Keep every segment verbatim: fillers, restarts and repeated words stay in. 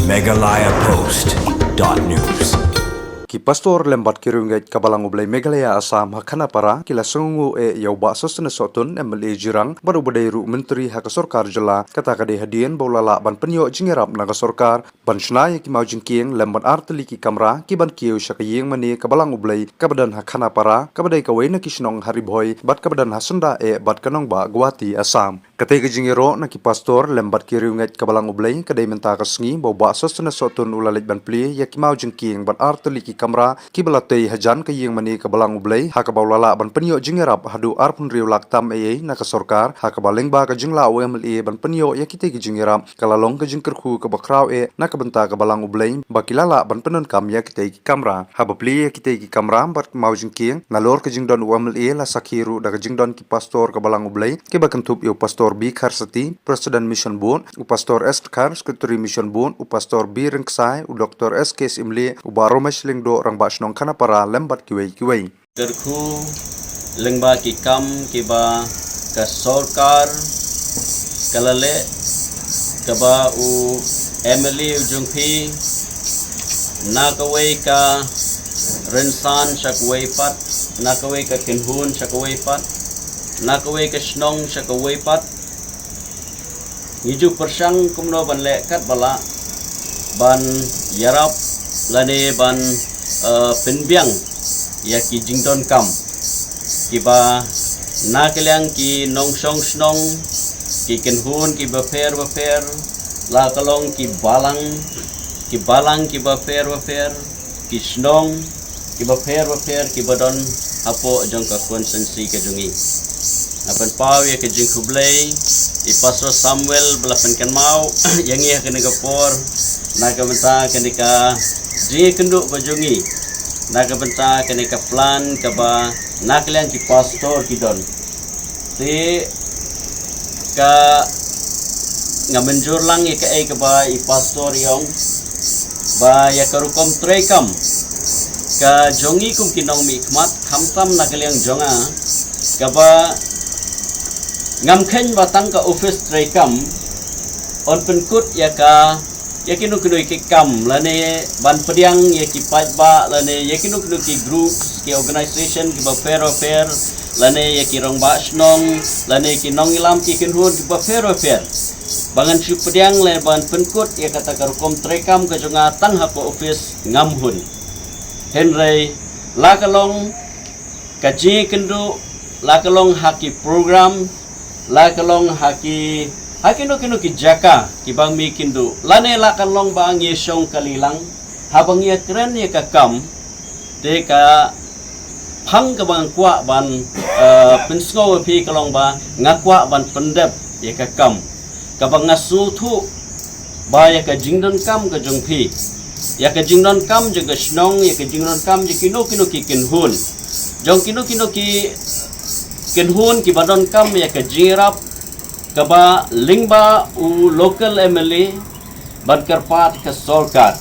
Meghalaya Post dot news. Ki pastor lem bad ki riewngeit ka Balang U Blei Meghalaya Assam ha Khanapara ki la sngewnguh eh ïa u Bah Sosthenes Sohtun M L A Jirang bad uba dei ruh Myntri ha ka sorkar jylla, kata ka dei hadien ba u la lah ban pynïoh jingïarap na ka sorkar ban shna ïa ki maw jingkieng lem bad ar tylli ki kamra ki ban kiew sha ka ïing mane ka Balang U Blei kaba don ha Khanapara, kaba dei kawei na ki shnong ha Ri Bhoi bad kaba don ha syndah eh bad ka nongbah Guwahati, Assam. Katei ka jingïaroh na ki pastor lem bad ki riewngeit ka Balang U Blei ka dei mynta ka sngi ba u Bah Sosthenes Sohtun u la leit ban plie ïa ki maw jingkieng bad ar tylli ki kamra kiba la tei hajan ka ïing mane ka Balang U Blei, ha kaba u la lah ban pynïoh jingïarap haduh arphew hynriew lak tam ei ei na ka sorkar, ha kaba lyngba ka jinglah u M L A ban pynïoh ïa kitei ki jingïarap ka la long ka jingkyrkhu kaba khraw eh na ka bynta ka Balang U Blei ba ki la lah ban pyndonkam ïa kitei ki kamra. Haba plie ïa kitei ki kamra bad maw jingkieng, nalor ka jingdon u M L A la sakhi ruh da ka jingdon ki pastor ka Balang U Blei kiba kynthup ïa u Pastor B Kharsati, President Mission Board, u Pastor S Dkhar, Secretary Mission Board, u Pastor B Rynksai, u Doctor S K Syiemlieh, u Bah Romesh Lyngdoh, Rangbah Shnong Khanapara lem bad kiwei kiwei. Kyrkhu lyngba ki kam kiba ka sorkar ka la leh, kaba u M L A u jong phi na kawei ka rynsan sha kawei pat, na kawei ka kynhun sha kawei pat, na kawei ka shnong sha kawei pat. Ngi ju pyrshang kumno ban leh katba lah ban ïarap lane ban, eh, pynbiang ïa ki jingdonkam kiba na ka liang ki nongshong shnong, ki kynhun kiba pher bapher, la ka long ki balang, ki balang kiba pher bapher, ki shnong kiba pher bapher kiba don hapoh jong ka constituency ka jong ngi. Nga pynpaw ïa ka jingkhublei ïa i Pastor Samuel ba la pynkynmaw ïa ngi ha kane ka por na ka bynta kane ka jingïakynduh ka jong ngi, na ka bynta kane ka plan kaba na ka liang ki pastor ki don. Te ka nga mynjur lang ïa kaei kaba i pastor i ong ba ïa ka rukom treikam ka jong ngi kum ki nongmihkhmat, khamtam na ka liang jong nga, kaba ngam kheiñ ba tang ka office treikam yn pynkut ïa ka, ïa kino kino ki kam lane ban pdiang ïa ki paidbah lane ïa kino kino ki groups, ki organisation kiba pher bapher, lane ïa ki rangbah shnong lane ki nongïalam, ki kynhun kiba pher bapher, ba ngan shu pdiang lane ban pynkut ïa kata ka rukom treikam ka jong nga tang ha ka office, ngam hun. Hynrei la ka long ka jingïakynduh, la ka long ha ki program, la ka long ha ki, ha kino kino ki jaka kiba ngi ïakynduh, lane la ka long ba ngi shong kali lang haba ngi ïakren ïa ka kam. Te ka phang kaba nga kwah ban, eh, pynsngew ïa phi ka long ba nga kwah ban pyndep ïa ka kam kaba nga sngewthuh ba ïa ka jingdonkam ka jong phi, ïa ka jingdonkam jong ka shnong, ïa ka jingdonkam jong kino kino ki kynhun, jong kino kino ki kynhun kiba donkam ïa ka jingïarap kaba lyngba u local M L A ban kyrpad ka sorkar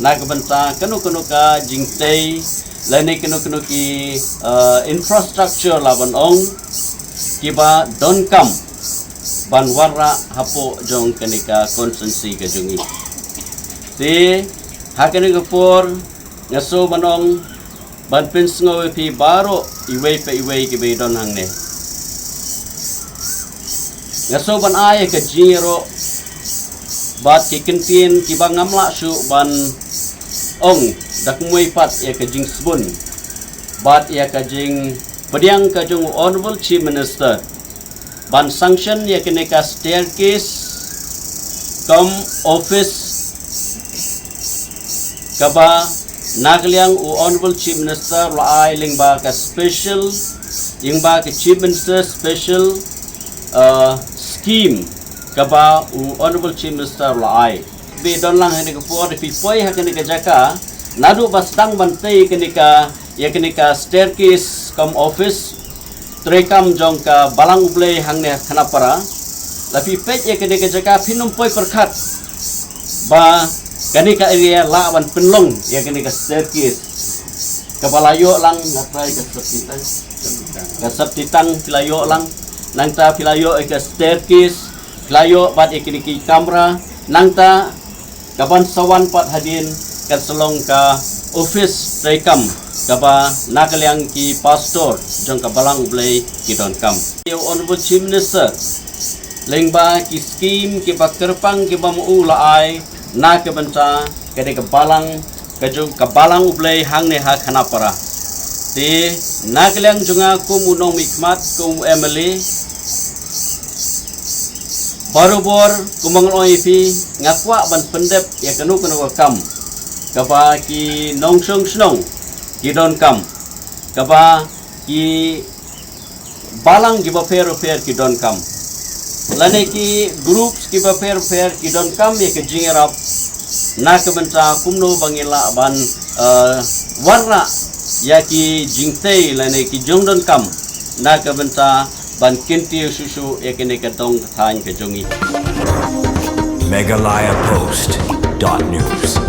na ka bynta kano kano ka jingtei lane kano kano ki, eh, infrastructure la ban ong kiba donkam ban wanrah hapoh jong kane ka constituency ka jong ngi. Te ha kane ka por nga sngewbha ban ong, ban pynsngew ïa phi baroh iwei pa iwei kiba don hangne. Nga sngewbha ban ai ka jingïaroh bad ki kyntien kiba ngam lah shuh ban ong da kumwei pat ïa ka jingsbun bad ïa ka jingpdiang ka jong u Honourable Chief Minister ban sanction ïa kane ka staircase cum office kaba na ka liang u Honourable Chief Minister u la ai lyngba ka special, lyngba ka Chief Minister special, uh, scheme kaba u Honourable Chief Minister u la ai. Phi don lang ha kane ka por, phi poi ha kane ka jaka, naduh ba sdang ban tei kane ka, ïa kane ka staircase cum office treikam jong ka Balang U Blei hangne ha Khanapara, la phi peit ïa kane ka jaka phin ym poi pyrkhat ba kane ka area lah ban pynlong ïa kane ka staircase. Kaba la ïoh lang, nga trai ka sep titang, ka sep titang phi la ïoh lang, nangta phi la ïoh ïa ka staircase, phi la ïoh bad ïa kine ki kamra, nangta Kaban sa wan pat hadien kan sa long ka office treikam kaba na ka liang ki pastor jong ka Balang U Blei ki donkam. Ïa u Honorable Chief Minister, lyngba ki skim kiba kyrpang kiba ma u la ai na ka bynta ka dei ka Balang, ka jong ka Balang U Blei hangne ha Khanapara. Te na ka liang jong nga kum u nongmihkhmat, kum u M L A, barabor kum ba ngan ong ïa phi, nga kwah ban pyndep ïa kano kano ka kam kaba ki nongshong shnong ki donkam, kaba ki balang kiba pher pher ki donkam, lane ki groups kiba pher pher ki donkam ïa ka jingïarap na ka bynta kumno ba ngin lah ban, eh, wanrah ïa ki jingtei lane ki jingdonkam na ka bynta ban kyntiew shuh shuh ïa kane ka dong ka thaiñ ka jong ngi. Meghalaya Post dot news.